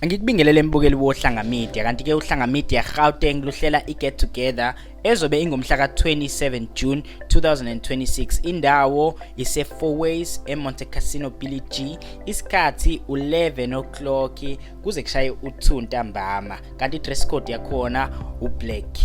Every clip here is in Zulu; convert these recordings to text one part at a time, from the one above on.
Ngikubingelele mbukeli woHlanga Media, kanti ke uHlanga Media Gauteng luhlela i-get together ezobe ingomhla ka-27 June 2026. Indawo ise Four Ways eMonte Cassino Billy G. Isikhathi u-11 o'clock kuze kushaye u-2 ntambama, kanti i-dress code yakhona u-black.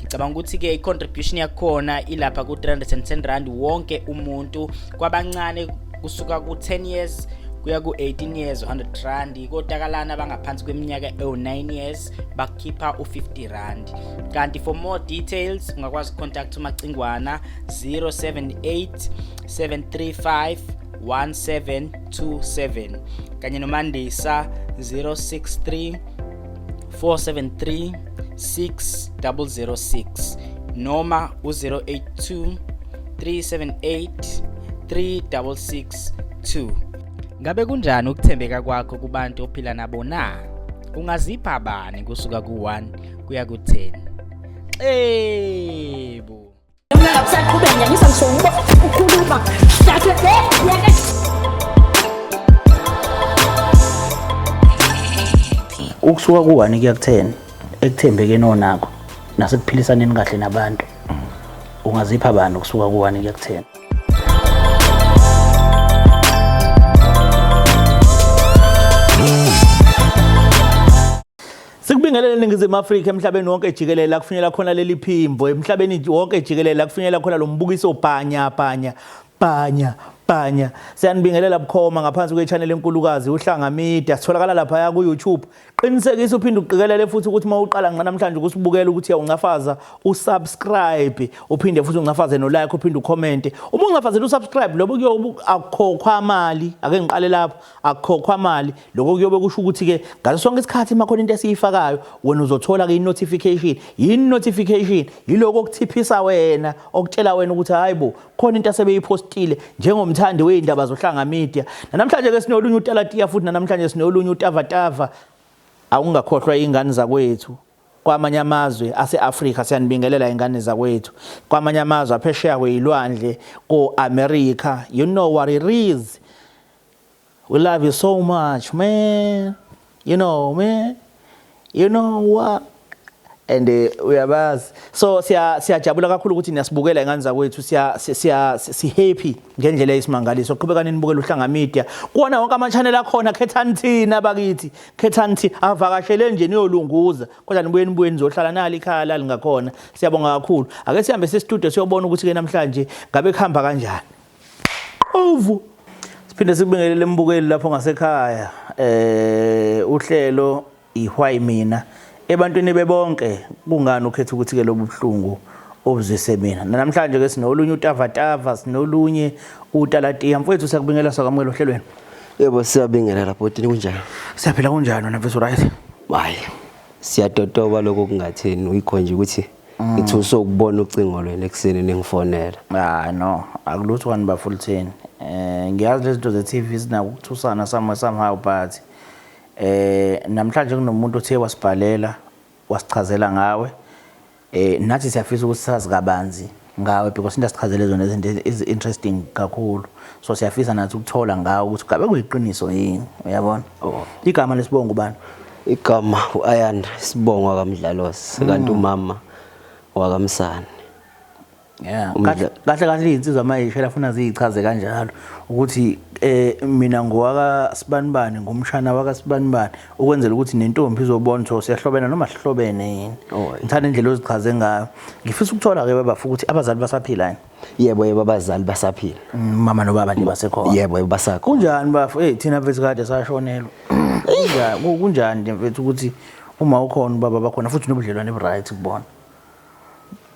Ngicabanga ukuthi ke i-contribution yakhona ilapha ku-310 rand wonke umuntu, kwabancane kusuka ku-10 years kuya ku-18 years 100 rand, kotakalana abangaphansi kweminyaka ewu-9 years bakhipha u-50 rand. Kanti for more details ungakwazi ukucontact uMacingwana 078 735 1727 kanye noMandisa 063 473 6006 noma u-082 378 3662. Ngabe kunjani ukuthembeka kwakho kubantu ophila nabo na? Ungazipha bani kusuka ku-1 kuya ku-10? Xebu! Usaqhubeka ngiyangisa ngisho ukhuluma. Ukusuka ku-1 kuya ku-10 ekuthembekeni onakho nasekuphilisaneni kahle nabantu, ungazipha bani ukusuka ku-1 kuya ku-10? Sikubingelele eNingizimu Afrika, emhlabeni wonke jikelele la kufinyela khona leli phimbo, emhlabeni wonke jikelele la kufinyela khona lo mbukiso bhanya bhanya bhanya bhanya. Siyanibingelela bukhoma ngaphansi kwe-channel enkulukazi uHlanga Media. Sitholakala lapha ku YouTube. Qinisekisa uphinde uqikelele futhi ukuthi uma uqala nqa namhlanje ukusibukela ukuthi uyawuncafaza usubscribe, uphinde futhi uncafaze no like, uphinde ucomment. Uma uncafazela usubscribe lobo kuyobe akukhokhwa mali. Ake ngiqale lapho, akukhokhwa mali. Lokho kuyobe kusho ukuthi ke ngaso sonke isikhathi uma khona into esiyifakayo wena uzothola ke i-notification. Yini notification? Yiloko okuthiphisa wena, okutshela wena ukuthi hayibo khona into asebeyiphostile njengomthandi wey'ndaba zoHlanga Media. Namhlanje ke sinolunye utalatiya futhi namhlanje sinolunye utavatava. Awungakhohlwa iy'ngane zakwethu kwamanye amazwe ase-Afrika, siyanibingelela ingane zakwethu kwamanye amazwe aphesheya kweyilwandle ko-America. You know what it is. We love you so much, man. You know, man. You know what? And uyabazi. So siyajabula kakhulu ukuthi niyasibukela ingane zakwethu, siya siya si happy ngendlela eyisimangaliso. Qhubekani nibukele uHlanga Media. Kuwona wonke ama channel akhona, khethani thina bakithi. Khethani thina, avakashele nje niyolunguza. Kodwa nibuye nibuye nizohlala nali ikhaya lali ngakhona. Siyabonga kakhulu. Ake sihambe se studio siyobona ukuthi ke namhlanje ngabe kuhamba kanjani. Ovu. Siphinde sikubingelele embukeli lapho ngasekhaya. Uhlelo ihwayi mina ebantwini bebonke, kungani ukhetha ukuthi ke lobu buhlungu obuzwise mina. Namhlanje ke sinolunye utavatava, sinolunye utalatiya. Mfowethu, siyakubingelela, sakwamukela ohlelweni. Yebo, siyabingelela bhotini, kunjani? Siyaphila, kunjani wena mfethu, right? Hayi. Siyatotoba lokho kungatheni, uyikho nje ukuthi ngithi usokubona ucingo lwena ekuseni ningifonela. Ah no, akulutho kani bafultheni. Ngiyazi lezi zinto ze-TV zinako ukuthusana somewhere somehow, but namhlanje kunomuntu othe wasibhalela wasichazela ngawe. Nathi siyafisa ukuthi sazi kabanzi ngawe because into asichazele zona izinto is interesting kakhulu. So siyafisa nathi ukuthola ngawe ukuthi ngabe kuyiqiniso yini, uyabona? Oh. Igama lesibongo ubani? Igama uAyanda, isibongo kaMdlalose, kanti umama wakaMsane. Yeah, kahle kahle kahle izinsizwa mayishela funa ziyichaze kanjalo ukuthi mina ngowaka sibanibani, ngumshana waka sibanibani, ukwenzela ukuthi nentombi izobona ukuthi siyahlobene noma sihlobene yini. Oh. Ngithanda indlela ozichaze ngayo. Ngifisa ukuthola ke baba ukuthi abazali basaphila yini? Yebo yebo, abazali basaphila. Mama nobaba nje basekhona? Yebo yebo, basakhona. Kunjani bafo? Hey, thina mfethu kade sashonelwa. Kunjani kunjani nje mfethu ukuthi uma ukhona ubaba bakhona futhi nobudlelwane right kubona?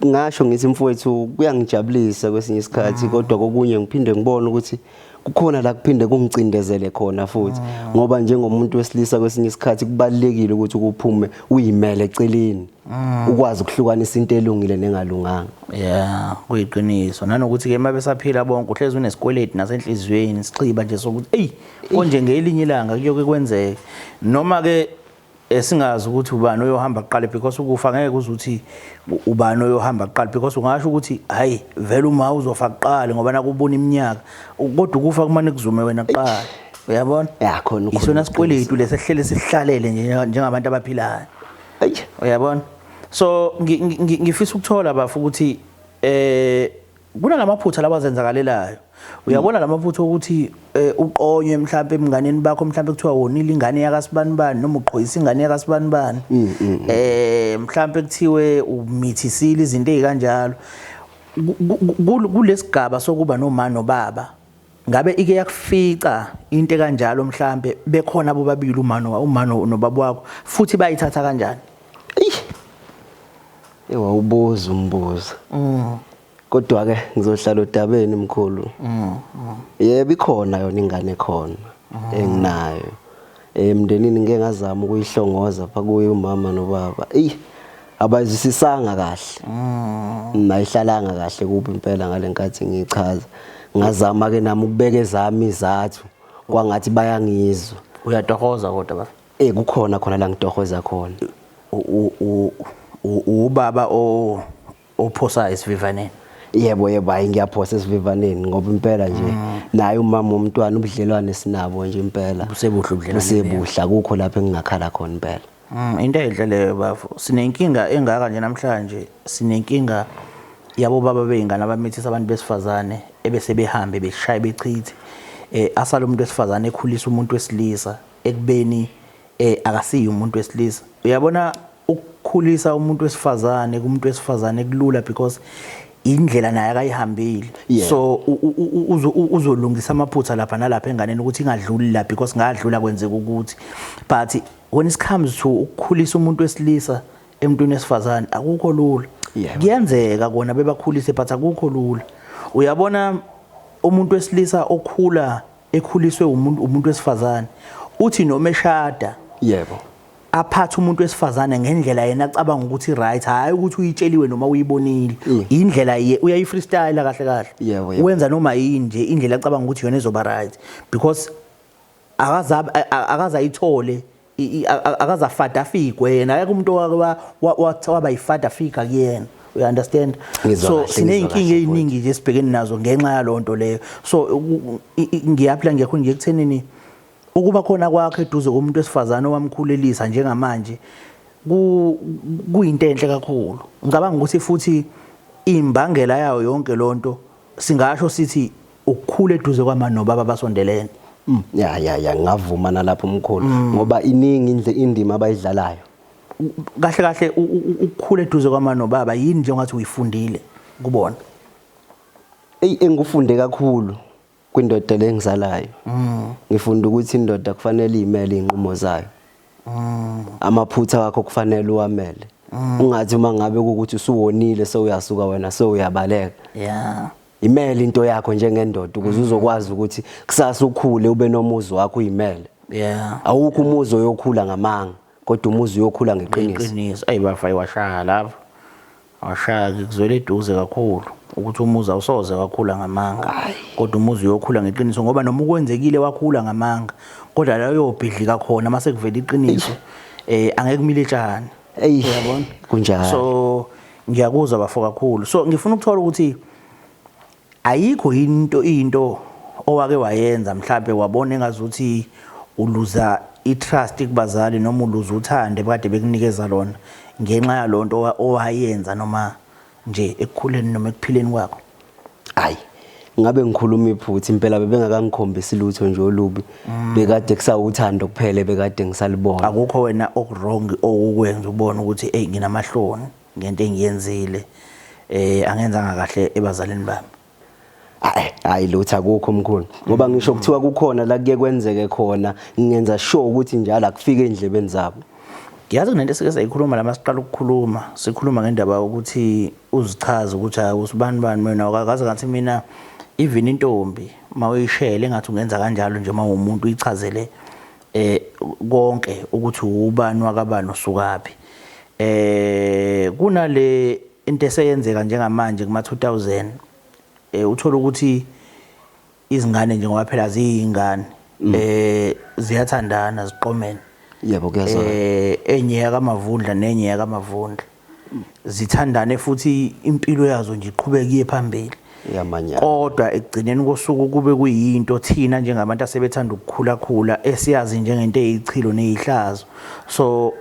Ngasho ngithi mfowethu kuyangijabulisa kwesinye isikhathi, kodwa kokunye ngiphinde ngibone ukuthi kukhona la kuphinde kungicindezele khona futhi, ngoba njengomuntu wesilisa kwesinye isikhathi kubalulekile ukuthi ukuphume uyimele eceleni, ukwazi ukuhlukanisa into elungile nengalunganga. Yeah, kuyiqiniso. Nanokuthi ke mabesaphila bonke uhlezi unesikweleti nasenhliziyweni, sixhiba nje sokuthi ey konje ngelinye ilanga kuyoke kwenzeke. Noma ke esingazi ukuthi ubani oyohamba kuqala, because ukufa ngeke uze uthi ubani oyohamba kuqala, because ungasho ukuthi hayi vele uma uzofa kuqala ngoba nakubona iminyaka, kodwa ukufa kumane kuzume wena kuqala. Uyabona? Ya, khona ukhuluma Isona sikweletu lesehlele sihlalele nje njengabantu abaphilayo. Ayi. Uyabona? So ngifisa ukuthola bafu ukuthi kunalamaphutha labazenzakalelayo. Uyabona lamaphutha ukuthi uqonywe mhlawumbe emnganeni bakho, mhlawumbe kuthiwa wonile ingane yakasibanibani noma uqhoyisa ingane yakasibanibani. Mhlawumbe kuthiwe umithisile izinto ezikanjalo. Kulesigaba sokuba noma nobaba, ngabe ike yakufica into kanjalo, mhlambe bekhona bobabili umano nobaba wakho, futhi bayithatha kanjani? Ewa, ubuza umbuzo. Kodwa ke ngizohlala odabeni, mkhulu. Yebo, ikhona yona ingane khona enginayo. Emndenini ngeke ngazama ukuyihlongoza pha kuye umama nobaba. Ey, abayizwisisanga kahle. Ayihlalanga kahle kubi impela ngalenkathi ngichaza. Ngazama ke nami ukubeka ezami izathu, kwangathi bayangizwa. Uyatohoza kodwa baba? Kukhona khona la ngitohoza khona. Ubaba o ophosa esivivaneni? Yebo, hayi, ngiyaphosa esivivaneni ngoba impela nje naye umama womntwana, ubudlelwane sinabo nje impela. Busebuhle ubudlelwane. Busebuhle, akukho lapho engingakhala khona impela. Into enhle leyo, bafo. Sinenkinga engaka nje namhlanje, sinenkinga yabo baba beyingane abamithisa abantu besifazane ebese behambe beshaye bechithe. Asale umuntu wesifazane ekhulisa umuntu wesilisa ekubeni akasiyi umuntu wesilisa. Uyabona, ukukhulisa umuntu wesifazane kumuntu wesifazane kulula because indlela naye akayihambile. So uzolungisa amaphutha lapha nalapha enganeni ukuthi ingadluli la, because ngadlula kwenzeka ukuthi, but when it comes to ukukhulisa umuntu wesilisa emntwini wesifazane, akukho lula. Kuyenzeka kona bebakhulise, but akukho lula. Uyabona, umuntu wesilisa okhula ekhuliswe umuntu wesifazane, uthi noma eshada aphathe umuntu wesifazane ngendlela yena acabanga ukuthi right, hayi ukuthi uyitsheliwe noma uyibonile. Indlela ye uyayi freestyle kahle kahle. Yebo, yebo. Wenza noma yini nje, indlela acabanga ukuthi yona izoba right, because akazayithole akazafada afikwe yena, akekho umuntu owake waba yi-father figure kuyena, you understand? Ngizwa So kahle, ngizwa sineyinkinga kahle. eziningi nje esibhekene nazo ngenxa yalonto leyo. So ngiyaphila, ngiyakhona ngiye ekuthenini ukuba khona kwakhe eduze komuntu wesifazane owamkhulelisa njengamanje kuyinto enhle kakhulu. Ngicabanga ukuthi futhi imbangela yayo yonke lonto, singasho sithi ukukhula eduze kwama nobaba basondelene. Ya, ngavuma nalapho, mkhulu, ngoba iningi indima abayidlalayo. Kahle kahle, ukukhula eduze kwama nobaba yini nje ongathi uyifundile kubona? Ey, engikufunde kakhulu kwindoda lengizalayo, ngifunda ukuthi indoda kufanele imele inqumo zayo. Amaphutha wakho kufanele uwamele, ungathi uma ngabe kukuthi usuwonile sewuyasuka wena sewuyabaleka. Imele into yakho njengendoda ukuze uzokwazi ukuthi kusasa ukhule ube nomuzi wakho uyimele. Awukho umuzi oyokhula ngamanga, kodwa umuzi uyokhula ngeqiniso. Iqiniso. Ayi bafa, washaya lapho, washaya, ngikuzwela eduze kakhulu ukuthi umuzi awusoze wakhula ngamanga, kodwa umuzi uyokhula ngeqiniso, ngoba noma ukwenzekile wakhula ngamanga, kodwa la uyobhidlika khona mase kuvela iqiniso, angeke kumile tshani. Eyi, Uyabona? kunjalo. So ngiyakuzwa bafo kakhulu. So ngifuna ukuthola ukuthi ayikho into owake wayenza mhlambe wabona engazuthi uluza i-trust kubazali noma uluza uthando ebekade bekunikeza lona ngenxa yalonto owayenza noma nje ekukhuleni noma ekuphileni kwakho? Hayi, ngabe ngikhuluma iphutha impela, bebengakangikhombisi lutho nje olubi, bekade kusawuthando kuphela bekade ngisalibona. Akukho wena oku-wrong okukwenza ubone ukuthi hey, nginamahloni ngento engiyenzile, angenzanga kahle ebazalini bami? Hayi, hayi, lutho akukho, mkhulu, ngoba ngisho kuthiwa kukhona la kuye kwenzeke khona, ngingenza sure ukuthi njalo akufike endlebeni zabo. Ngiyazi kunento esike sayikhuluma la masiqala ukukhuluma, sikhuluma ngendaba yokuthi uzichaze ukuthi hayi, usibani bani wena, akaze ngathi mina even intombi mawuyishele engathi ungenza kanjalo nje, mawumuntu uyichazele konke ukuthi ubani wakabani, usukaphi. Kunale into eseyenzeka njengamanje kuma 2000, uthola ukuthi izingane, njengoba phela ziyingane, ziyathandana, ziqomene. Yebo, kuyazwakala. Enye yakaMavundla nenye yakaMavundla zithandane, futhi impilo yazo nje iqhubeka iye phambili. Yamanyala. Kodwa ekugcineni kosuku kube kuyinto thina njengabantu asebethanda ukukhula-khula esiyazi njengento eyichilo neyihlazo. So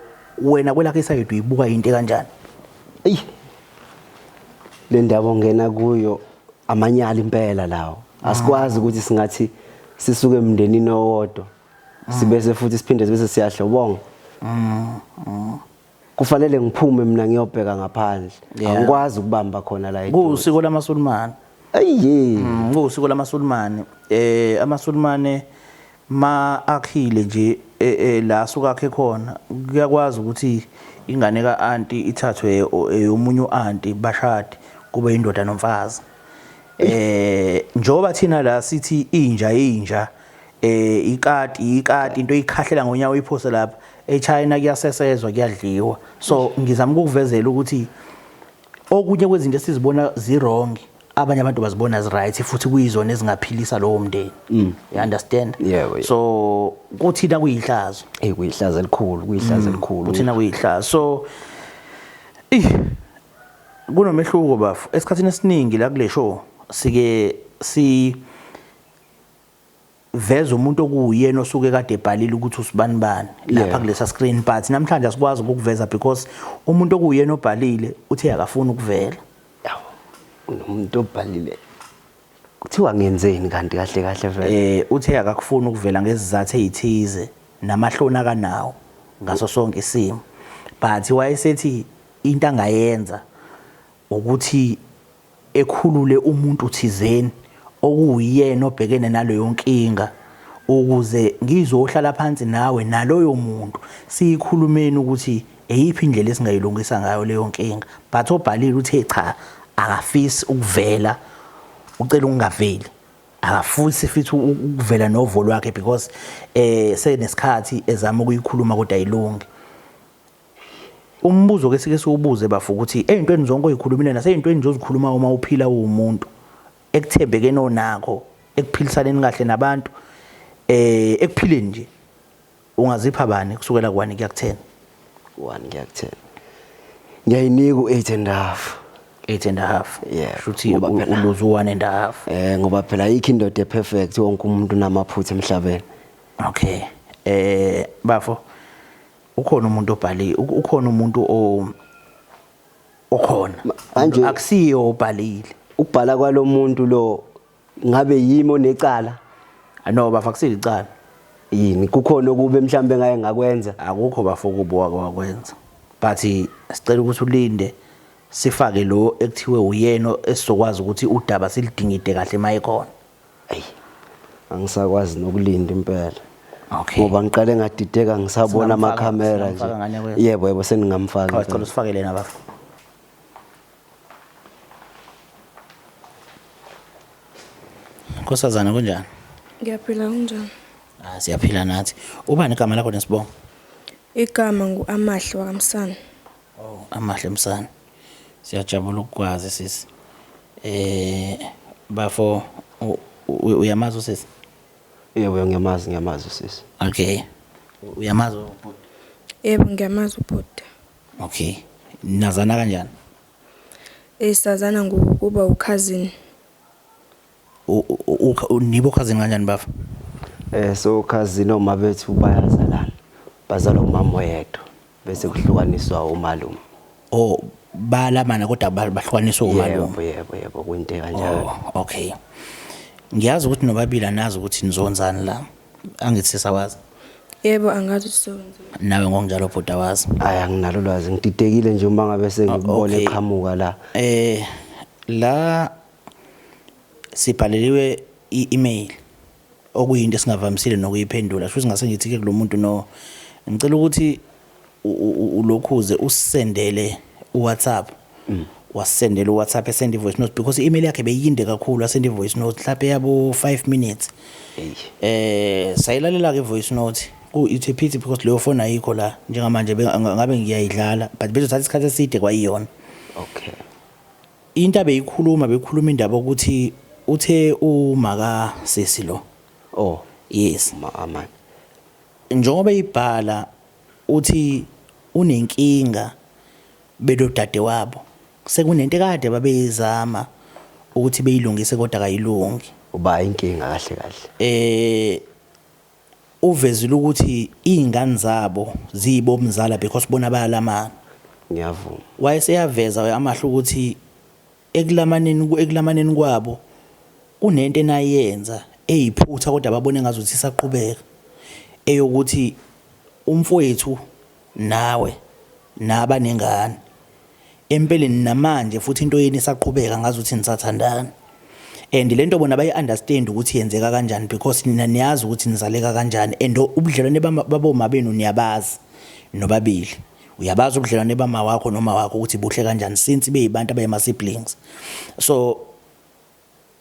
wena kwelakho isayidi uyibuka into kanjani? Eyi. Le ndaba ongena kuyo amanyala impela lawo. Asikwazi ukuthi singathi sisuke emndenini owodwa. Sibese futhi siphinde bese siyahlobonga. Kufanele ngiphume mina ngiyobheka ngaphandle. Angikwazi ukubamba khona la eduze. Kuwusiko lamaSulumane. Ayi. Kuwusiko lamaSulumane. AmaSulumane ma akhile nje la asuka akhe khona kuyakwazi ukuthi ingane ka-anti ithathwe eyomunye u-anti bashade kube indoda nomfazi. Njengoba thina la sithi inja inja ikati ikati into ikhahlela ngonyawo iphose lapha eChina kuyasesezwa kuyadliwa. So ngizama ukukuvezela ukuthi okunye kwezinto esizibona zi-wrong abanye abantu bazibona zi-right futhi kuyizona ezingaphilisa lowo mndeni. You understand? Yebo, yebo. So kuthina kuyihlazo. Kuyihlazo elikhulu, kuyihlazo elikhulu. Kuthina kuyihlazo. So kunomehluko bafu. Esikhathini esiningi la kule show sike si veza umuntu okuyena osuke kade ebhalile ukuthi usibani bani lapha kulesa screen, but namhlanje asikwazi ukukuveza because umuntu okuyena obhalile uthe akafuni ukuvela. Yawo, umuntu obhalile kuthiwa ngenzeni kanti kahle kahle vele? Uthe akakufuni ukuvela ngezizathu ezithize namahloni akanawo ngaso sonke isimo, but wayesethi into angayenza ukuthi ekhulule umuntu thizeni okuyena obhekene naleyo nkinga ukuze ngizohlala phansi nawe naloyo muntu siyikhulumeni ukuthi eyiphi indlela esingayilungisa ngayo leyo nkinga. But obhalile uthe cha akafisi ukuvela, ucela ukungaveli, akafisi futhi ukuvela novo lwakhe because senesikhathi ezama ukuyikhuluma kodwa ayilungi. Umbuzo ke sike siwubuze bafu ukuthi eyintweni zonke oyikhulumile naseyintweni nje ozikhuluma uma uphila uwumuntu, ekuthembekeni onakho, ekuphilisaneni kahle nabantu, ekuphileni nje ungazipha bani kusukela ku-1 kuya ku-10? 1 kuya ku-10. Ngiyayinika u-8 and a half. 8 and a half. Yeah, Shuthi ngoba phela uluze u-1 and a half. Ngoba phela ayikho indoda eperfect, wonke umuntu unamaphutha emhlabeni. Okay. Bafo, ukhona umuntu obhalile, ukhona umuntu okhona. Manje Akusiyo obhalile. Ukubhala kwalomuntu lo ngabe yimi onecala? No bafo, akusilo icala. Yini kukhona okube mhlambe ngaye ngakwenza? Akukho bafo kubo wake wakwenza. But sicela ukuthi ulinde sifake lo ekuthiwe uyena esizokwazi ukuthi udaba silidingide kahle mayikhona. Ayi, angisakwazi nokulinda impela. Okay. Ngoba ngiqale ngadideka ngisabona Singamfaka, amakhamera nje. singamfaka ngane kwethu. Yebo, yebo, seningamfaka Cha, impela. sicela usifake lena bafo. Nkosazana kunjani? Ngiyaphila, kunjani? Siyaphila nathi. Ubani igama lakho nesibongo? Igama ngu-Amahle wakaMsane. Oh, Amahle Msane. Siyajabula ukukwazi sisi. Bafo, uyamazi usisi? Yebo, ngiyamazi, ngiyamazi usisi. Okay. Uyamazi ubhuti? Yebo, ngiyamazi ubhuti. Okay. Nazana kanjani? Sazana ngokuba ucousin. Nibo cousin kanjani bafo? So cousin oma bethu bayazalana. Bazalwa umama oyedwa bese kuhlukaniswa umalume. Oh, balamana kodwa bahlukaniswa umalume. Yebo, yebo, yebo, kuyinto kanjalo. Oh, okay. Ngiyazi ukuthi nobabili anazi ukuthi nizonzani la. Angithi sisawazi. Yebo, angazi ukuthi sizonzani. Nawe ngokunjalo bhuti awazi. Hayi, anginalo ulwazi, ngididekile nje uma ngabe sengikubona Okay. eqhamuka la. La sibhaleliwe i-email okuyinto esingavamisile nokuyiphendula. Futhi ngase ngithi ke kulomuntu no, ngicela ukuthi ulokhuze usendele uWhatsApp. Wasendela uWhatsApp esend voice note because i-email yakhe beyinde kakhulu, asend voice note mhlawumbe yabo 5 minutes. Sayilalela ke voice note. Ku it's a pity because leyo phone ayikho la njengamanje, ngabe ngiyayidlala but bezothatha isikhathi eside kwayiyona. Okay. Into abeyikhuluma, bekhuluma indaba ukuthi uthe uma ka sisi lo. Oh. Yes. Ma aman. Njengoba ibhala uthi unenkinga bedodade wabo. Sekunento kade babeyizama Ukuthi beyilungise kodwa kayilungi. Uba inkinga kahle kahle. Uvezile ukuthi izingane zabo ziyibomzala because bona bayalamana. Ngiyavuma. Wayeseyaveza amahle ukuthi ekulamaneni kwabo kunento enayenza eyiphutha kodwa babone ngazuthi isaqhubeka eyokuthi umfowethu nawe nabanengane empeleni namanje futhi into yeni isaqhubeka ngazuthi nisathandana and lento bona bayi understand ukuthi yenzeka kanjani because nina niyazi ukuthi nizaleka kanjani and ubudlelwane baboma benu niyabazi nobabili. Uyabazi ubudlelwane bama wakho noma wakho ukuthi buhle kanjani since beyibantu abayima siblings. So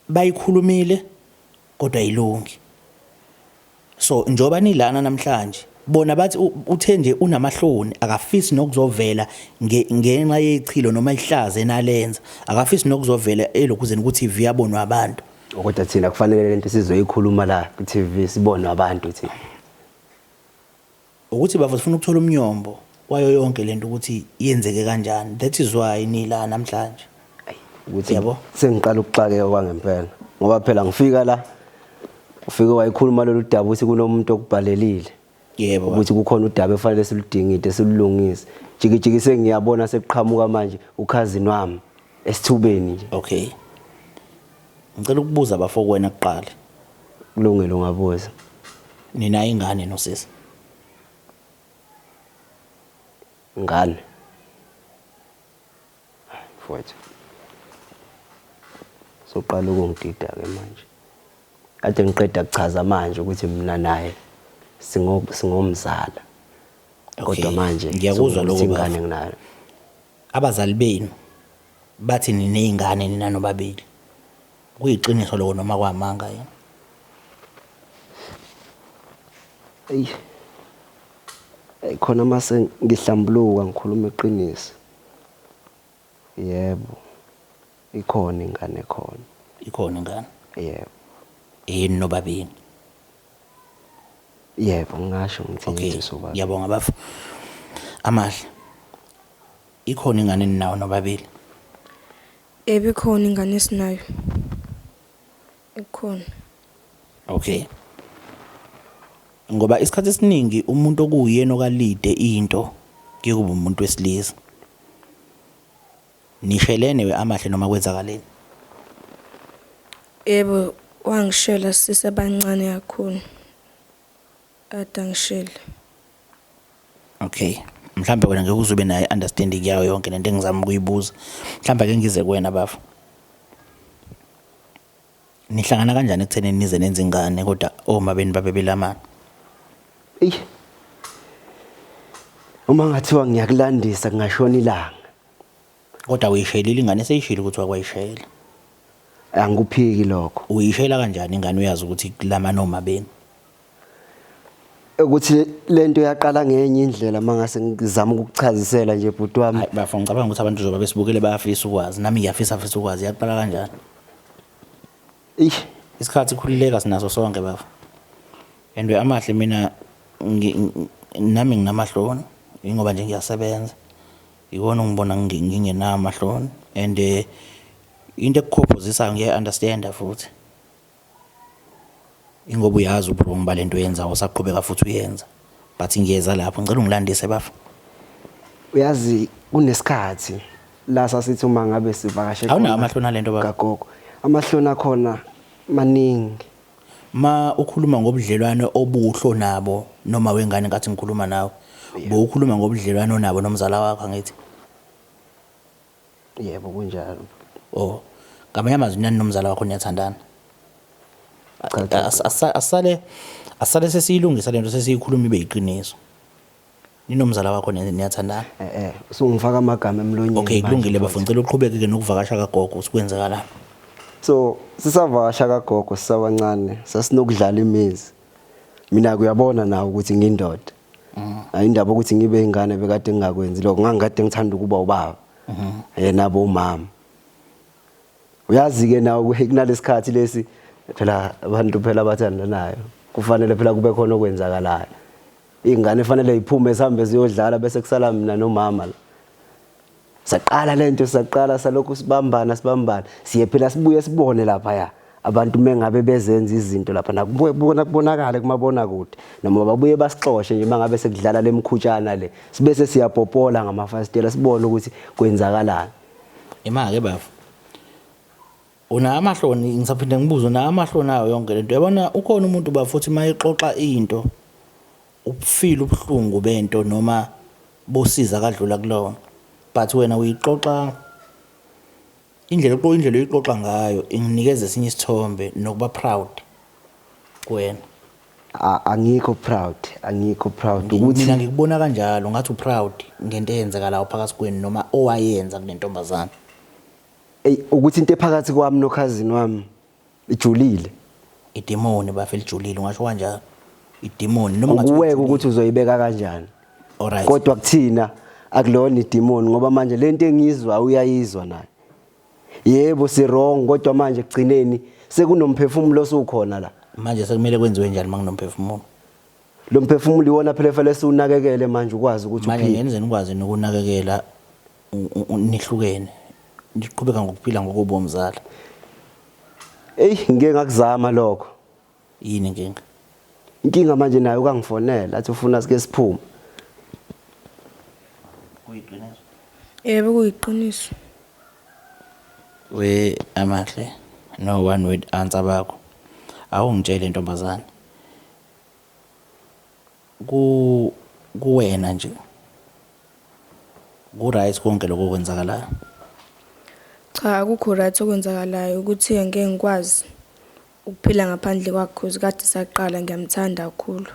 bayikhulumile kodwa ayilungi. So njoba nilana namhlanje bona bathi uthe nje unamahloni akafisi nokuzovela ngenxa yechilo noma ihlazo enalenza akafisi nokuzovela elokhuzeni ukuthi TV yabonwa abantu. Kodwa thina kufanele lento sizoyikhuluma la ku TV sibonwe abantu thina. Ukuthi bafo sifuna ukuthola umnyombo wayo yonke lento ukuthi yenzeke kanjani. That is why nila namhlanje. Ukuthi yabo sengiqala ukuxakeka kwangempela ngoba phela ngifika la ufike wayikhuluma lolu daba ukuthi kunomuntu okubhalelile. Yebo. Ukuthi kukhona udaba efanele siludingide silulungise. Jikijiki sengiyabona sekuqhamuka manje ukhazini wami esithubeni nje. Okay. Ngicela ukubuza bafo kuwena kuqala. Kulungile ungabuza. Nina ingane nosisi? Ngane. Mfowethu. Soqala ukungidida ke manje. Kade ngiqeda kuchaza manje ukuthi mina naye singomzala. Kodwa manje ngiyakuzwa lokho ingane nginayo. Abazali benu bathi ninezingane nina nobabili. Kuyiqiniso lokho noma kwamanga yini? Eyi. Khona mase ngihlambuluka ngikhuluma iqiniso. Yebo. Ikhona ingane khona. Ikhona ingane? Yebo. Yini nobabili? Yebo, ngingasho ngithi okay. Yethu sobabili. Ngiyabonga bafo. Amahle. Ikhona ingane ninawo nobabili? Yebo ikhona ingane esinayo. Ikhona. Okay. Ngoba isikhathi esiningi umuntu okuyena okalide into kuye kube umuntu wesilisa. Nishelene we Amahle noma kwenzakaleni? Yebo, wangishela sisebancane kakhulu. Kade angishela. Okay. Mhlambe wena ngeke uzube nayo understanding yayo yonke lento engizama ukuyibuza. Mhlambe ake ngize kuwena bafo. Nihlangana kanjani ekutheni nize nenze ingane kodwa oma beni babe belamana? Eyi. Uma ngathiwa ngiyakulandisa kungashona ilanga. Kodwa uyishelile ingane eseyishilo ukuthi wakwayishela. Angikuphiki lokho. Uyishela kanjani ingane uyazi ukuthi kulamana oma beni? Ukuthi lento yaqala ngenye indlela mangase ngizama ukukuchazisela nje bhuti wami. Hayi bafo ngicabanga ukuthi abantu njengoba besibukele bayafisa ukwazi. Nami ngiyafisa fisa ukwazi yaqala kanjani. Eish. Isikhathi khululeka sinaso sonke bafo. And Amahle mina nami nginamahloni ingoba nje ngiyasebenza. Ikona ungibona ngingenawo amahloni and into ekukhophozisayo ngiyayi understand futhi. Ingoba uyazi ubuwrong balento oyenzayo usaqhubeka futhi uyenza. But ngiyeza lapho ngicela ungilandise bafo. Uyazi kunesikhathi la sasithi uma ngabe sivakashe Awunawo amahloni alento baba? Kagogo. Amahloni akhona maningi. Ma ukhuluma ngobudlelwano obuhle nabo noma wengane ngathi ngikhuluma nawe. Bowukhuluma ngobudlelwano nabo nomzala wakho angithi? Yebo kunjalo. Oh. Ngamanye amazwi nani nomzala wakho niyathandana. Cha, cha. Asale sesiyilungisa lento sesiyikhuluma ibe yiqiniso. Ninomzala wakho niyathandana. Usungifaka amagama emlonyeni. Okay, kulungile bafo, manje. ngicela uqhubeke ke nokuvakasha kagogo usikwenzekala. So sisavakasha kagogo sisabancane, sasinokudlala imizi. Mina kuyabona nawe ukuthi ngiyindoda. Hayi indaba ukuthi ngibe ingane bekade ngingakwenzi lokho, ngangikade ngithanda ukuba ubaba. Yena bo umama. Uyazi ke nawe kunalesikhathi lesi phela abantu phela abathandanayo kufanele phela kube khona okwenzakalayo. Ingane fanele iphume sihambe siyodlala bese kusala mina nomama la. Saqala lento, saqala salokhu sibambana sibambana, siye phela sibuye sibone laphaya abantu mengabe bezenza izinto lapha, nakubona kubonakale kumabonakude, noma babuye basixoshe nje mangabe sekudlala lemkhutshana le, sibese siyapopola ngamafasitela sibone ukuthi kwenzakalani. Ima-ke bafo, unawo amahloni? Ngisaphinde ngibuze, unawo amahloni ayo yonke lento? Yabona, ukhona umuntu bafuthi uma exoxa into ubufile ubuhlungu bento noma bosiza kadlula kulona, but wena uyixoxa indlela indlela oyixoxa ngayo inginikeza esinye isithombe nokuba proud kuwena. Angikho proud, angikho proud ukuthi Mina ngikubona kanjalo, ngathi uproud ngento eyenzekalayo phakathi kwenu noma owayenza kule ntombazane. Ey, ukuthi into ephakathi kwami nokhazini wami ijulile. Idimoni bafe, lijulile, ungasho kanjalo, idimoni noma ngathi ukuweka ukuthi uzoyibeka kanjani. Alright. Kodwa kuthina akulona idimoni, ngoba manje lento engiyizwa uyayizwa naye. Yebo, si wrong, kodwa manje kugcineni sekunomphefumulo osukhona la. Manje sekumele kwenziwe njani makunomphefumulo? Lo mphefumulo iwona phela fanele siwunakekele manje, ukwazi ukuthi Manje uphile. Ngenzeni ukwazi nokunakekela nihlukene, niqhubeka ngokuphila ngokubomzala? Eyi, ngike ngakuzama lokho. Yini inkinga? Inkinga manje naye ukangifonela athi ufuna sike siphume. Kuyiqiniso? Yebo, kuyiqiniso. We Amahle, no one word answer bakho. Awungitshele ntombazane, ku kuwena nje ku right konke lokho okwenzakalayo? Cha, akukho right okwenzakalayo, ukuthi angeke ngikwazi ukuphila ngaphandle kwakhe, cause kade saqala ngiyamthanda kakhulu.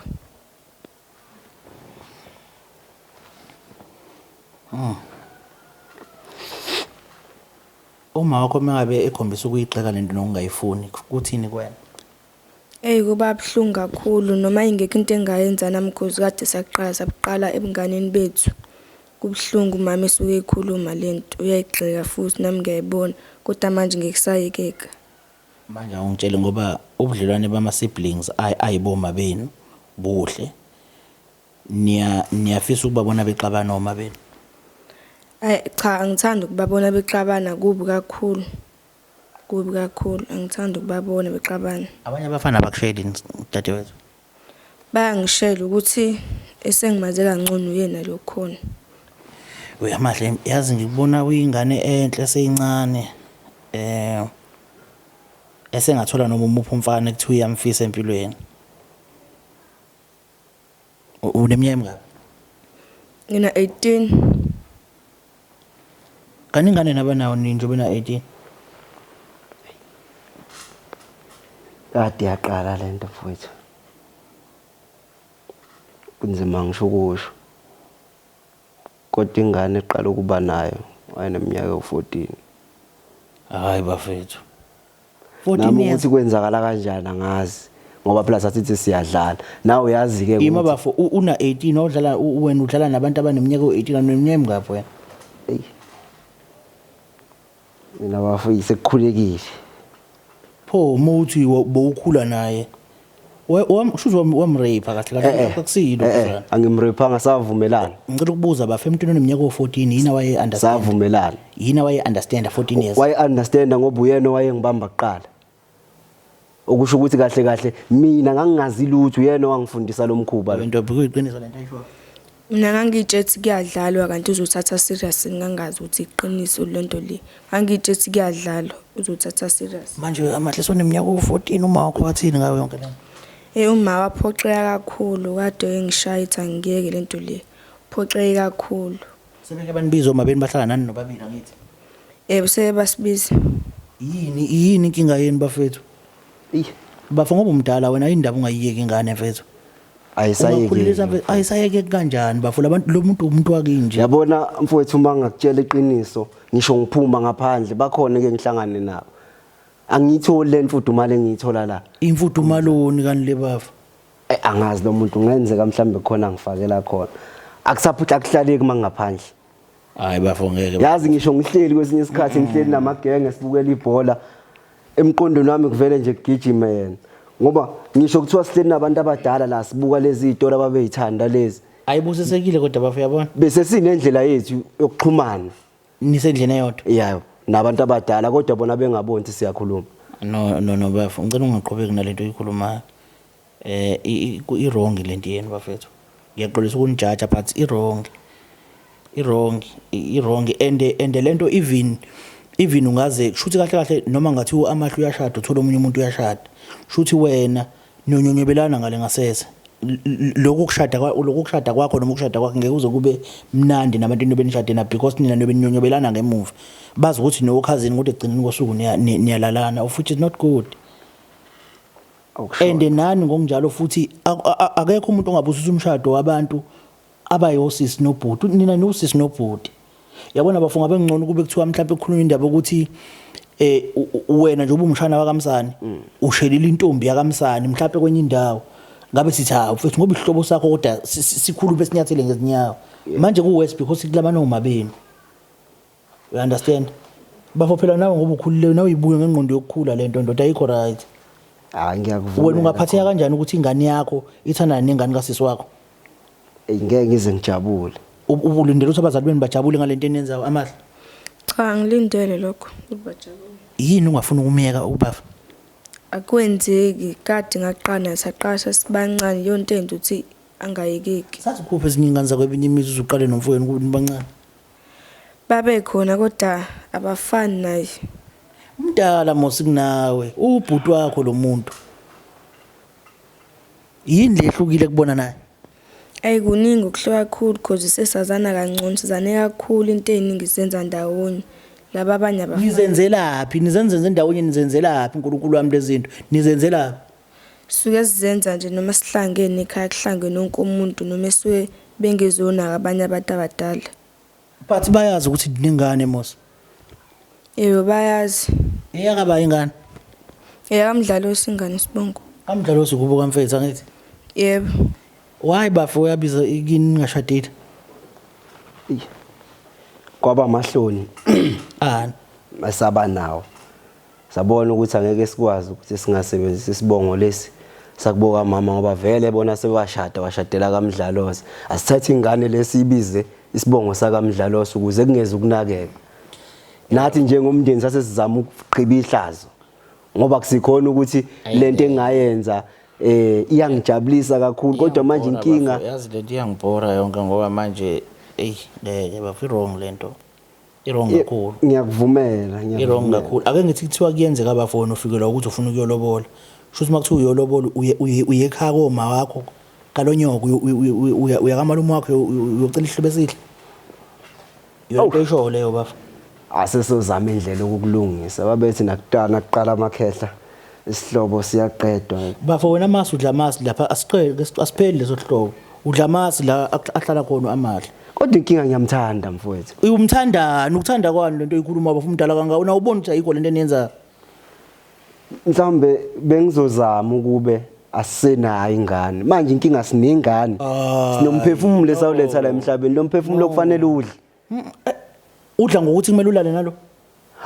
Uma wakho mengabe ekhombisa ukuyigxeka lento nokungayifuni, kuthini kuwena? Eyi, kuba buhlungu kakhulu, noma ingekho into engayenza nami, cause kade saqala sabuqala ebunganeni bethu. Kubuhlungu, umama esuke eyikhuluma lento, uyayigxeka futhi nami ngiyayibona, kodwa manje ngeke kusayekeka. Manje awungitshele, ngoba ubudlelwane bama-siblings ayiboma benu buhle, niyafisa ukubabona bexabana oma benu? Ayi cha, angithandi ukubabona bexabana, kubi kakhulu. Kubi kakhulu, angithandi ukubabona bexabana. Abanye abafana abakusheli, dadewethu? Bayangishela, ukuthi esengimaze kangcono uyena lo khona. We Amahle, yazi ngikubona uyingane enhle eseyincane, esengathola noma umuphi umfana ekuthiwa uyamfisa empilweni. Uneminyaka emingaki? Ngina 18. Kanti ingane nabanawo nini njengoba na 18? Kade yaqala lento mfowethu, kunzima ngisho ukusho, kodwa ingane eqala ukuba nayo wayeneminyaka ewu-14. Hayi bafethu. 14 Nami years. ukuthi kwenzakala kanjani angazi, ngoba phela sasithi siyadlala, nawe uyazi-ke Ima bafo, una 18 odlala, wena udlala nabantu abaneminyaka ewu-18, uneminyaka emingaphi wena? Eyi, mina bafo sekukhulekile. Pho uma uthi bowukhula naye, shuthi wamrape kahle kahle? Akusilo? Angimraphanga, savumelana. Ngicela ukubuza bafo, emntwini oneminyaka ewu-14 yini awaye understand? Savumelana. Yini awaye understand 14 years? Waye-understanda ngoba uyena owayengibamba kuqala, okusho ukuthi kahle kahle mina ngangingazi lutho, uyena owangifundisa lo mkhuba lo. Ntombi, kuyiqiniso lento ayishoyo? Mina ngangiy'tshela ukuthi kuyadlalwa, kanti uzothatha serious, ngangazi ukuthi iqiniso lento le. Ngangiy'tshela ukuthi kuyadlalwa, uzothatha serious. Manje Amahle, soneminyaka ewu-14, uma wakho wathini ngayo yonke lento? Eyi, uma waphoxeka kakhulu, kade engishaya ethi angiyeke lento le. Uphoxeke kakhulu. Sebeke banibiza omabeni, bahlala nani nobabili, angithi? Yebo, seke basibiza. Yini inkinga yenu bafethu? Eyi. Bafo, ngoba umdala wena, indaba ungayiyeki ingane mfethu. Ungakhulelisa Ayisayeki. mfethu, ayisayeke kanjani bafo? Labantu, lo muntu umuntu wakini nje. Yabona mfowethu, uma ngakutshela iqiniso, ngisho ngiphuma ngaphandle bakhona ke ngihlangane nabo, angiyitholi le mfudumalo engiyithola la. Imfudumaloni kani le bafo? Angazi, lo muntu kungenzeka mhlawumbe khona ngifakela khona, akusaphuthi akuhlaleki uma ngingaphandle. Hayi bafo, ngeke. Yazi ngisho ngihleli kwesinye isikhathi, ngihleli namagenge sibukela ibhola, emqondweni wami kuvele nje kugijime yena, ngoba ngisho kuthiwa sihleli nabantu abadala la sibuka lezi iy'tori ababey'thanda lezi. Ayibusisekile kodwa bafo, yabona. Bese sinendlela yethu yokuxhumana. Nisendlini eyodwa? Yebo, nabantu abadala kodwa bona bengaboni ukuthi siyakhuluma. No no no bafo, ngicela ungaqhubeki nalento oyikhulumayo. Eh i wrong lento yenu bafethu. Ngiyaxolisa ukunijaja but i wrong. I wrong, i wrong and lento even even ungaze kushuthi kahle kahle noma ngathiwa amahle uyashada uthola omunye umuntu uyashada. Kushuthi wena niyonyonyobelana ngale ngasese. Lokhu kushada lokhu kushada kwakho noma ukushada kwakhe ngeke kuze kube mnandi nabantu enobe nishade na because nina nobe ninyonyobelana ngemuva. Bazi ukuthi nokhazini kodwa ekugcineni kosuku niyalalana of which is not good. And nani ngokunjalo futhi akekho umuntu ongabusisa umshado wabantu abayosisi nobhuti nina niwusisi nobhuti yabona bafo ngabe ngcono kube kuthiwa mhlawumbe kukhulunywa indaba yokuthi eh wena nje ubumshana wakamsani mm. ushelile intombi yakamsani mhlawumbe kwenye indawo ngabe sithi hawu mfethu ngoba isihlobo sakho kodwa sikhulu besinyathele ngezinyawo manje ku worse because kulamanoma benu you understand bafo phela nawe ngoba ukhulile nawe uyibuye ngengqondo yokukhula lento ndoda ayikho right hayi ngiyakuvuma wena ungaphatheka kanjani ukuthi ingane yakho ithandane nengane kasisi wakho ngeke ngize ngijabule ulindele ukuthi abazali benu bajabule ngalento eniyenzayo amahle Cha ngilindele lokho ukuthi bajabule. Yini ungafuni ukumyeka ubaba? Akwenzeki kade ngaqala saqala sasibancane yonke into ukuthi angayekeki. Sazikhupha ezinye ingane zakweminye imizi uzuqale nomfowenu kuba nibancane. Babekhona kodwa abafani naye. Umdala mos kunawe, ubhuti wakho lo muntu. Yini le ehlukile kubona naye? Ayi kuningi okuhluka kakhulu cause sesazana kangcono sizane kakhulu into eziningi sizenza ndawonye laba abanye abafani. Nizenzelaphi? Nizenzenze ndawonye nizenzelaphi uNkulunkulu wami lezi zinto? Nizenzelaphi? Suke sizenza nje noma sihlangene ekhaya kuhlangene wonke umuntu noma esuke bengezonaka abanye abantu abadala. But bayazi ukuthi ningane mos. Yebo bayazi. Eyakaba ingane? EyakaMdlalosi ingane isibongo. KaMdlalosi kubo kamfethu angithi? Yebo. Why bafo uyabiza kini ningashadile? Kwaba amahloni. Ani? Esaba nawo. Sabona ukuthi angeke sikwazi ukuthi singasebenzisa isibongo lesi sakubo kamama ngoba vele bona sebashada washadela kaMdlalose. Asithathe ingane lesi ibize isibongo sakaMdlalose ukuze kungeze ukunakeka. Nathi njengomndeni sase sizama ukugqiba ihlazo ngoba kusikhona ukuthi lento engayenza eh iyangijabulisa kakhulu kodwa manje inkinga yazi lento iyangibhora yonke ngoba manje eyi ngeke bafo i-wrong lento. I-wrong kakhulu. Ngiyakuvumela, I-wrong ngiyakuvumela. kakhulu. Ake ngithi kuthiwa kuyenzeka bafo wena ufikelwa ukuthi ufuna ukuyolobola. Shuthi uma kuthiwa uyolobola uye uye uye ekhaya koma wakho kalonyoko uye- uye- uye- uya uya kamalume wakho uyocela isihlobo esihle. Yonke isho leyo bafo. Asesozama indlela yokukulungisa. Babethi nakuqala nakuqala amakhehla isihlobo siyaqedwa. Bafo wena masi udla amasi lapha asiqele asipheli leso hlobo. Udla amasi la ahlala khona amahle. Kodwa inkinga ngiyamthanda mfowethu. Umthandani ukuthanda kwani lento oyikhuluma bafo umdala kangaka una ubona ukuthi ayikho lento eniyenzayo. Mhlawumbe bengizozama ukube asisenayo ingane. Manje inkinga sinengane. Sinomphefumulo esawuletha la emhlabeni. Lo mphefumulo kufanele udle. Eh, udla ngokuthi kumele ulale nalo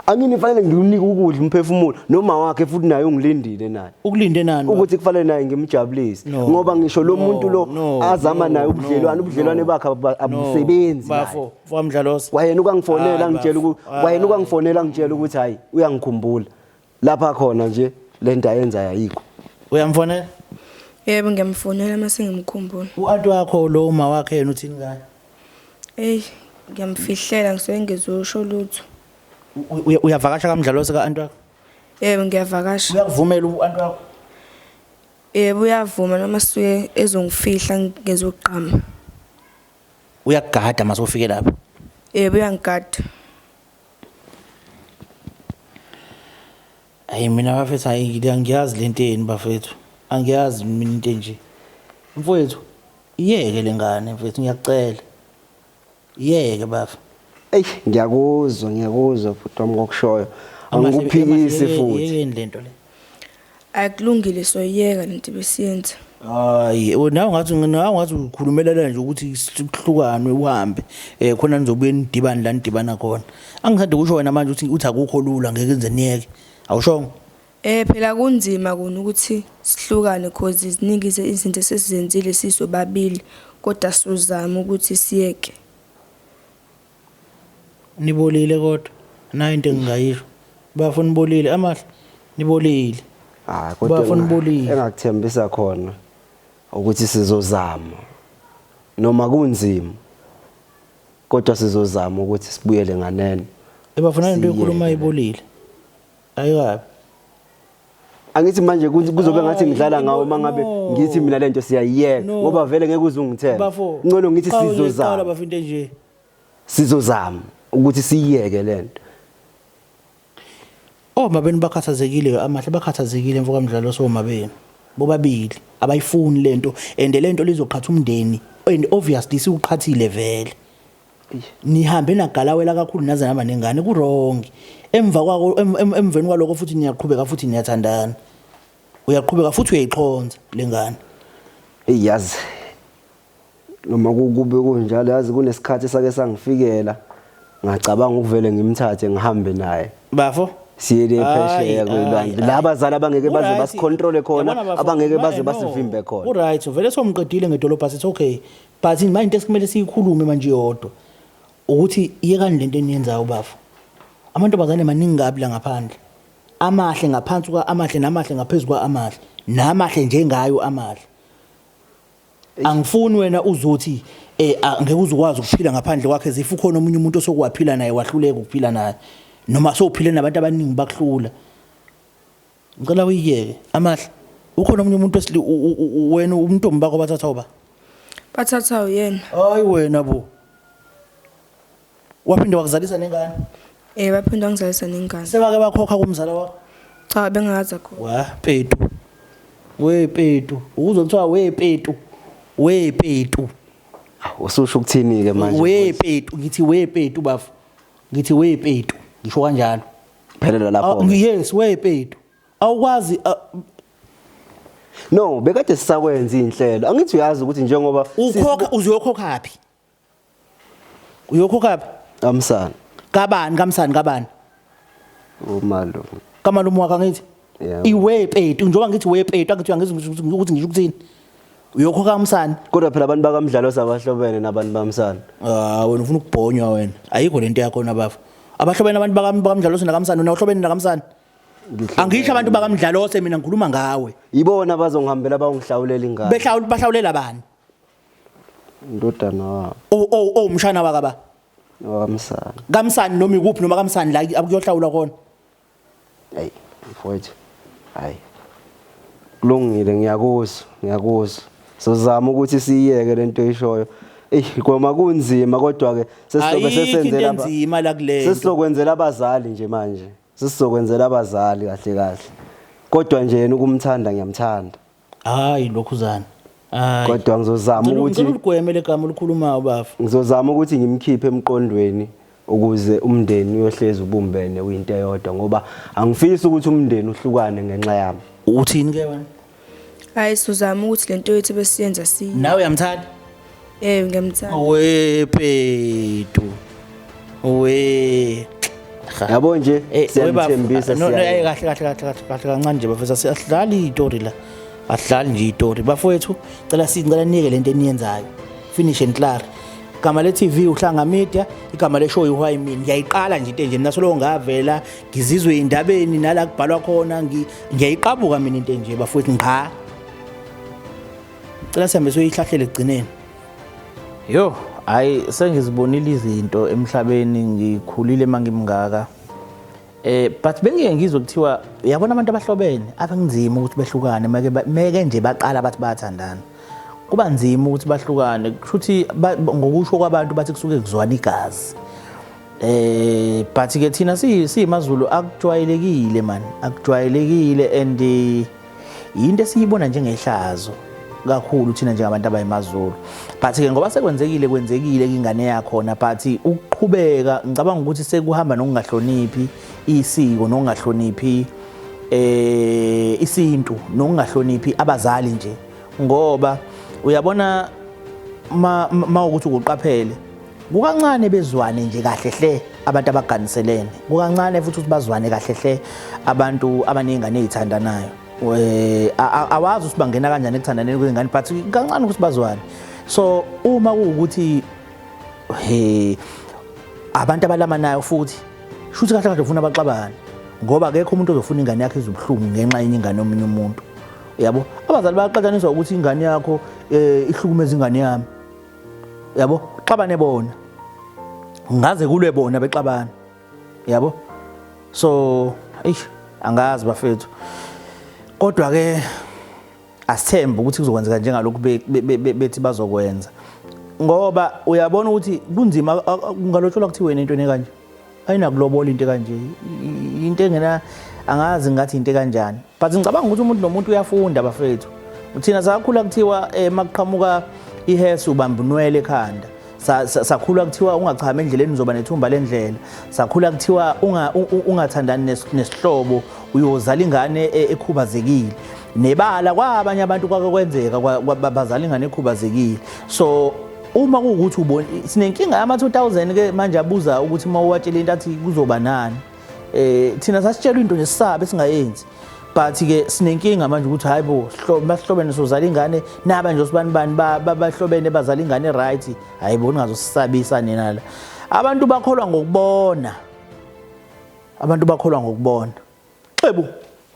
angini fanele ngiwunike ukudla umphefumulo noma wakhe futhi naye ungilindile naye ukulinde nani ukuthi kufanele naye ngimjabulise ngoba ngisho lo muntu lo azama naye ubudlelwane ubudlelwane bakhe abusebenzi bafo mfamdlalose kwayena ukangifonela ngitshela ukuthi kwayena ukangifonela ngitshela ukuthi hayi uyangikhumbula lapha khona nje lento ayenza ayikho uyamfonela yebo ngiyamfonela uma sengimkhumbula u-anti wakho lo uma wakhe yena uthini ngaye Eyi, ngiyamfihlela ngisuke ngizosho lutho. Uyavakasha kamdlalose ka-anti wakho? Yebo, ngiyavakasha. Uyakuvumela u-anti wakho? Yebo, uyavuma noma suke ezongifihla ngezogqama. Uyakugada mase ufike lapho? Yebo, uyangigada. Ayi mina bafethu ayi angiyazi lento yenu bafethu. Angiyazi mina into enje. Mfowethu iyeke lengane mfethu ngiyakucela. Iyeke bafa. Eyi ngiyakuzwa ngiyakuzwa bhuti wami ngokushoyo. Angikuphikisi futhi. Yekeni lento le. Akulungile soyiyeka lento besiyenza. Hayi, nawe ngathi nawe ngathi ukhulumelela nje ukuthi kuhlukanwe uhambe. Eh khona nizobuye nidibane la nidibana khona. Angithandi kusho wena manje uthi uthi akukho lula ngeke ngize niyeke. Awushongo? Eh phela kunzima kona ukuthi sihlukane cause ziningi izinto esesizenzile sisobabili kodwa sozama ukuthi siyeke. Nibolile kodwa. Nayo into engingayisho. Bafo nibolile amahle. Nibolile. Hayi kodwa Bafo nibolile. Engakuthembisa khona ukuthi sizozama noma kunzima kodwa sizozama ukuthi sibuyele nganeno. Ebafuna into Siyeke ekhuluma le. ibolile. Ayikabi. Angithi manje kuzobe ngathi Hayi, ngidlala ngawo mangabe no. ngithi mina lento siyayiyeka No. ngoba vele ngeke uze ungithembe. Bafo. Ngcono ngithi Cha, uzoyiqala sizozama. bafo into enje. Sizozama ukuthi siyiyeke lento. Oma benu bakhathazekile amahle bakhathazekile mfoka mdlalo soma benu. Bobabili abayifuni lento and lento lizoqhatha umndeni and obviously siwuqhathile vele. Nihambe nagalawela kakhulu naze naba nengane ku wrong. Emva kwako emveni kwaloko futhi niyaqhubeka futhi niyathandana. Uyaqhubeka futhi uyayiqhonza lengane. Eyi yazi noma kube kunjalo yazi kunesikhathi esake sangifikela ngacabanga ukuvele ngimthathe ngihambe naye. Bafo Siye le Hayi, phesheya kwelwandle hayi, la abazali abangeke baze Uright. basicontrole khona Yabona bafo, abangeke baze no. basivimbe khona. Uright vele somqedile ngedolobha sithi okay but manje into esikumele siyikhulume manje yodwa ukuthi iyekani lento eniyenzayo bafo. Amantombazane maningi kabi la ngaphandle. Amahle ngaphansi kwa amahle namahle ngaphezulu kwa amahle namahle njengayo amahle. Angifuni wena uzothi ngeke uzukwazi ukuphila ngaphandle kwakhe zifu khona omunye umuntu osokuwaphila naye wahluleka ukuphila naye noma sowuphile nabantu abaningi bakuhlula. Ngicela uyiyeke amahle. Ukhona omunye umuntu esili wena umntombi bakho bathatha uba? Bathatha uyena. Hayi wena bo. Waphinde wakuzalisa nengane. Baphinda wangizalisa nengane. Sebake bakhokha kumzala wakho? Cha bengakaze khona. Wa petu. We petu. Ukuzwe kuthiwa we petu. We petu. Ususho ukuthini ke manje? We petu ngithi we petu bafo. Ngithi we petu. Ngisho kanjalo. Phelela lapho. Yes, we petu. Awukwazi No, bekade sisakwenza inhlelo. Angithi uyazi ukuthi njengoba ukhokha uzoyokhokha phi? Uyokhokha phi? Kamsana. Kabani kamsani kabani? Umalume. Kamalume wakho angithi? Yebo. Iwe petu njengoba ngithi we petu angithi uyangizwa ukuthi ngisho ukuthini? Uyokhokha kamsani? Kodwa phela abantu bakamdlalo sabahlobene nabantu bamsana. Ah wena ufuna ukubhonywa wena. Ayikho lento yakho nabafu. Abahlobene abantu bakamdlalose nakamsani wena uhlobene nakamsani. Angisho abantu bakamdlalose mina ngikhuluma ngawe. Ibona bazongihambela bayongihlawulela ingane. Behlawula bahlawulela bani? Indodana wabo. O umshana wakaba. Wakamsana. Kamsani noma ikuphi noma kamsani la akuyohlawula khona. Hey mfowethu. Hayi. Kulungile ngiyakuzwa, ngiyakuzwa. Sizama ukuthi siyiyeke lento oyishoyo. Koma kunzima kodwa ke sesizobe sesenzela enzima la kulento. Sesizokwenzela abazali nje manje. Sesizokwenzela abazali kahle kahle. Kodwa nje yena ukumthanda ngiyamthanda. Hayi lokhuzana. Hayi. Kodwa ngizozama ukuthi ngicela uligweme legama olukhulumayo bafo. Ngizozama ukuthi ngimkhiphe emqondweni ukuze umndeni uyohlezi ubumbene uyinto eyodwa ngoba angifisi ukuthi umndeni uhlukane ngenxa yami. Uthini ke wena? Hayi sizama ukuthi lento yethu besiyenza si. Nawe uyamthanda? Ngiyamthanda. We petu. We. Yabo nje siyamthembisa siya. Kahle kahle kahle kahle kancane nje bafethu asidlali istory la. Asidlali nje istory. Bafowethu cela niyeke lento eniyenzayo. Finish and clear. Igama le TV uHlanga Media, igama le show iWhy Me. Ngiyayiqala nje into nje mina solo ngavela ngizizwe indabeni nala kubhalwa khona ngiyayiqabuka mina into nje bafowethu ngqa. Cela sihambe soyihlahlele egcineni. Yo, hayi sengizibonile izinto emhlabeni ngikhulile mangimngaka. But bengiye ngizwe kuthiwa uyabona abantu abahlobene akunzima ukuthi behlukane meke nje baqala bathi bayathandana. Kuba nzima ukuthi bahlukane kushuthi ngokusho kwabantu bathi kusuke kuzwana igazi. But ke thina siyimaZulu akujwayelekile man, akujwayelekile and into esiyibona njengehlazo kakhulu thina njengabantu abayimaZulu. But ke ngoba sekwenzekile kwenzekile ingane yakhona but ukuqhubeka ngicabanga ukuthi sekuhamba nokungahloniphi isiko nokungahloniphi isintu nokungahloniphi abazali nje ngoba uyabona ma ukuthi ukuqaphele kukancane bezwane nje kahle hle abantu abaganiselene kukancane futhi ukuthi bazwane kahle hle abantu abanezingane ezithandanayo awazi ukuthi bangena kanjani ekuthandaneni kwezingane but kancane ukuthi bazwane. So uma kuwukuthi he Abantu abalamanayo futhi shuthi kahle kahle ufuna baxabane, ngoba akekho umuntu ozofuna ingane yakhe izubuhlungu ngenxa yenye ingane yomunye umuntu, yabo. Abazali bayaxatshaniswa ukuthi ingane yakho ihlukumeza ingane yami, yabo. Xabane bona, ngaze kulwe bona bexabana, yabo. So eish, angazi bafethu, kodwa ke asithembe ukuthi kuzokwenzeka njengalokhu bethi bazokwenza, ngoba uyabona ukuthi kunzima. Kungalotsholwa kuthiweni entweni ekanje? Ayinakulobola into ekanje, into engena, angazi ngathi into ekanjani, but ngicabanga ukuthi umuntu nomuntu uyafunda bafethu. Thina sakhula kuthiwa makuqhamuka ihesi ubamba unwele ekhanda. Sakhula kuthiwa ungachama endleleni, uzoba nethumba lendlela. Sakhula kuthiwa ungathandani nesihlobo, uyozala ingane ekhubazekile. Nebala kwabanye abantu kwake kwenzeka bazala ingane ekhubazekile. So uma kuwukuthi ubona sinenkinga yama-2000 ke manje, abuza ukuthi uma uwatshela into athi kuzoba nani. Thina sasitshelwa into nje sisabe singayenzi, but ke sinenkinga manje ukuthi hayi bo, masihlobene sozala ingane naba nje osibani bani bahlobene bazala ingane, right? Hayi bo, ningazosisabisa nina la. Abantu bakholwa ngokubona, abantu bakholwa ngokubona. Xebu.